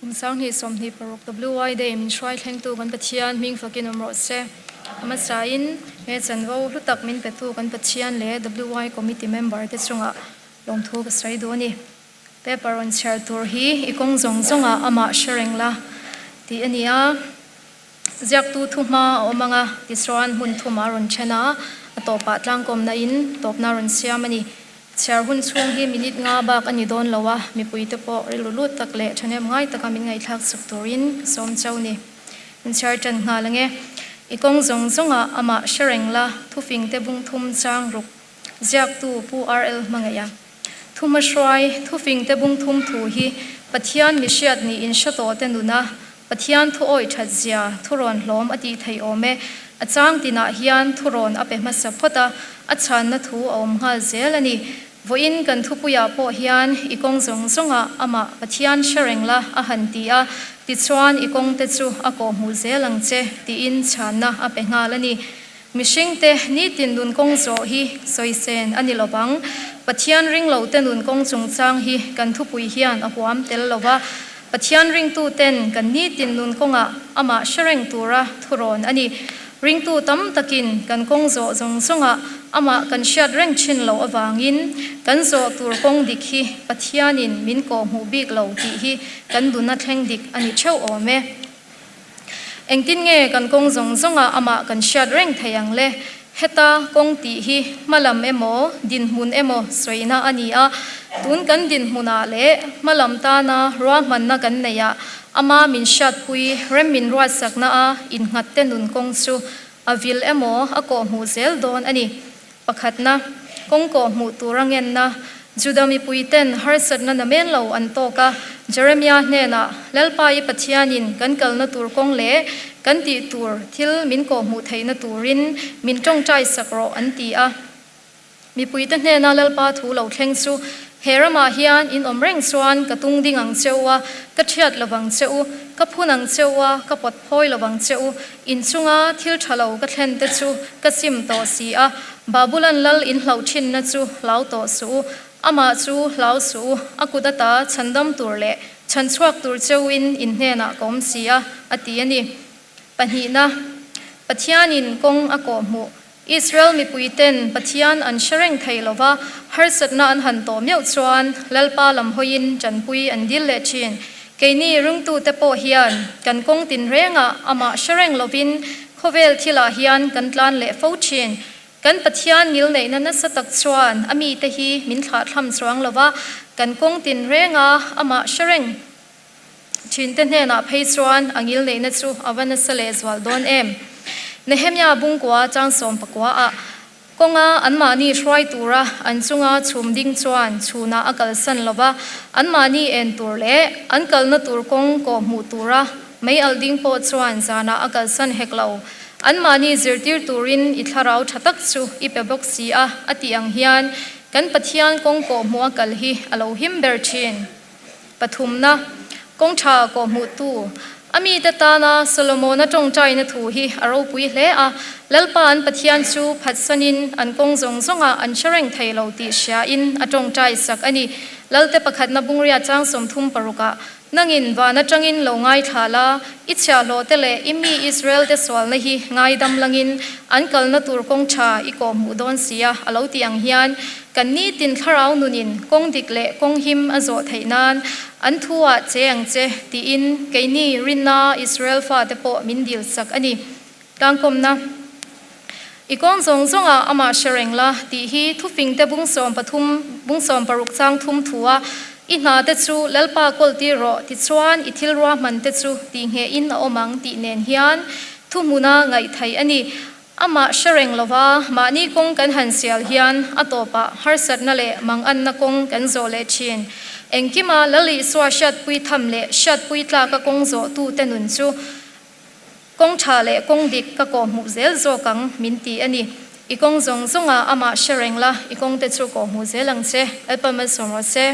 Kum 2026 WY Day min hruai thlengtu kan Pathian hming fakin awm rawh se. A hmasain he chanvo hlu tak min petu kan Pathian leh WY Committee member te chungah lawmthu ka sawi duh a ni. Paper rawn chhiar tur hi i kawng zawng zawngah amah hre reng la tih a ni a. Ziaktu thuhma a awm ang a, tichuan hmun thum a rawn then a, a tawpah tlangkawmna in tawpna a rawn siam a ni. Chhiar hun chhung hi minute nga bak a ni dawn lo a, mipuite pawh rilru lut tak leh thahnem ngai taka min ngaihthlak chuk turin ka sawm chau ni. Min chhiar tan nghal ang e. I kawng zawng zawngah amah hre reng la, thufingte bung thum chang ruk ziaktu Pu RL hmangaih a. Thumahruai, thufingte bung thum thu hi Pathian mihriat niin hre tawhte nuna Pathian thu awih that zia thurawn hlawm a tih theih awm e. A chang tinah hian thurawn a pe hmasa phawt a, a chhanna thu a awm nghal zel a ni. Vawiin kan thupuiah pawh hian i kawng zawng zawngah amah Pathian hre reng la a han ti a, tichuan i kawngte chu a kawhhmuh zel ang che tiin chhanna a pe nghal a ni. Mihringte nitin nun kawng zawh hi sawisen a ni lo vang. Pathian ringlote nun kawng chungchang hi kan thupui hian a huam tel lo va. Pathian ringtuten kan nitin nun kawngah amah hre reng tura thurawn a ni. Ringtu tam takin kan kawng zawh zawng zawngah amah kan hriat reng thin loh avangin kan zawh tur kawng dik hi Pathianin min kawhhmuh bik lo tih hi kan duna thleng dik a ni theuh awm e. Engtin nge kan kawng zawng zawngah amah kan hriat reng thei ang le? Heta kawng tih hi hmalam emaw, dinhmun emaw sawina a ni a. Tun kan dinhmunah leh hmalam tana ruahmanna kan neihah ama min hriatpui rem min ruatsakna a innghatte nun kawng chu a vil emaw a kawhhmuh zel dawn a ni. Pakhatna, kawng kawhhmuh tura ngenna, Juda mipuiten harsatna namen lo an tawk a, Jeremia hnenah, Lalpa i Pathianin kan kalna tur kawng leh kan tih tur thil min kawhhmuh theihna turin min tawngtai sak rawh an ti a. Mipuite hnena Lalpa thu lo thleng chu, He ramah hian in awm reng chuan ka tung ding ang che u a, ka thiat lo vang che u, ka phun ang che u a, ka pawt phawi lo vang che u, In chunga thil tha lo ka thlen te chu ka sim tawh si a, Babulan lal in hlauh thinna chu hlau tawh suh u, amah chu hlau suh u, a kut ata chhandam tur leh chhanchhuak tur cheu in in hnenah ka awm si a, a ti a ni. Pahnihna, Pathianin kawng a kawhhmuh. Israel mipuiten Pathian an hre reng thei lo va, harsatna an han tawh meuh chuan Lalpa lam hawiin tanpui an dil leh thin. Keini ringtute pawh hian kan kawng tinrengah amah hre reng lovin khawvel thilah hian kan tlan leh fo thin. Kan Pathian ngilneihna nasa tak chuan a mite hi min thlahthlam chuang lo va, kan kawng tinrenga amah hre reng Thinte hnenah phei chuan a ngilneihna chu a va nasa lehzual dawn em? Nehemia bungkua chang sawmpakua ah kawnga anmahni hruai tura an chunga chhum ding chuan chhunah a kalsan lo va, anmahni en tur leh an kalna tur kawng kawhhmuh tura mei alh ding pawh chuan zanah a kalsan hek lo. Anmahni zirtir turin i thlarau tha tak chu i pe bawk si a, a tih ang hian kan Pathian kawng kawhhmuh a kal hi a lo him ber thin. Pathumna, kawng tha kawhhmuhtu, a mite tana Solomona tawngtaina thu hi a ropui hle a, Lalpa an Pathian chu phatsanin an kawng zawng zawngah an hre reng thei lo tih hriain a tawngtai sak a ni. Lalte pakhatna bungria chang 36ah, Nangin van atangin lo ngaithla la, i chhiahhlawhte leh i mi Israelte sualna hi ngaidam langin an kalna tur kawng tha i kawhhmuh dawn si a, a lo tih ang hian Kan nitin thlarau nunin kawng dik leh kawng him a zawh theih nan an thu ah che ang che tiin keini rinna Israel fate pawh min dil sak a ni. Tlangkawmna I kawng zawng zawng ah amah hre reng la tih hi thufingte bung 13 bung 16 chang thum thu a i hna te chu Lalpa kawl tir rawh tichuan i thil ruahman te chu tih ngheh in a awm ang tih nen hian thuhmuna ngaih theih a ni. Amah hre reng lova mahni kawng kan han sial hian a tawpah harsatna leh manganna kawng kan zawh leh thin. Engkima Lal Isua hriatpui tham leh hriatpui tlaka kawng zawhtute nun chu kawng tha leh kawng dik ka kawhhmuh zel zawk ang min ti a ni. I kawng zawng zawngah amah hre reng la, i kawngte chu kawhhmuh zel ang che. Lalpa malsawm rawh se.